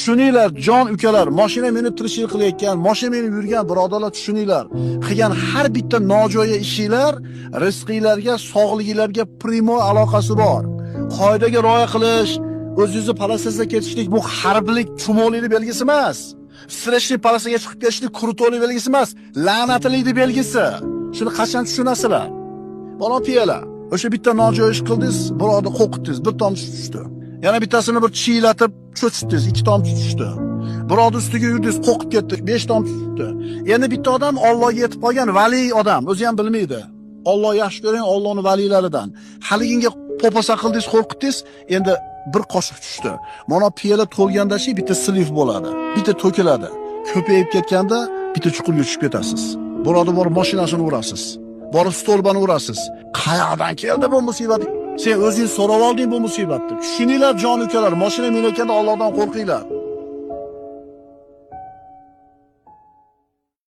Tushuninglar, jon ukalar, mashina minib tirikchilik qilayotgan, mashina minib yurgan birodarlar, tushuninglar. Qilgan har bitta nojo'ya ishinglar rizqinglarga, sog'liginglarga primo aloqasi bor. Qoidaga rioya qilish, o'zingizni polosasida ketishlik bu harblik chumolilik belgisi emas. Stressli polosaga chiqib ketishlik krutolik belgisi emas, la'natlikning belgisi. Shuni qachon tushunasizlar? Bola piyola. O'sha bitta nojo'ya ish qildingiz, birovni qo'rqitdingiz, bir tomchi tushdi. Yana bittasini bir chiylatib cho'chitdingiz, ikki tomchi tushdi. Birovni ustiga yurdingiz, qo'rqib ketdi, besh tomchi tushdi. Endi bitta odam Allohga yetib qolgan vali odam, o'zi ham bilmaydi. Alloh yaxshi ko'ring, Allohning valiylaridan. Haliginga popasa qildingiz, qo'rqitdingiz, endi bir qoshiq tushdi. Mana piyola to'lganda-chi bitta слив bo'ladi, bitta to'kiladi. Ko'payib ketganda bitta chuqurga tushib ketasiz. Birovni borib mashinasini urasiz. Borib stolbani urasiz. Qayoqdan keldi bu musibat? Sen o'zing so'rab olding bu musibatni. Tushuninglar, jon ukalar, mashina minayotganda Allohdan qo'rqinglar.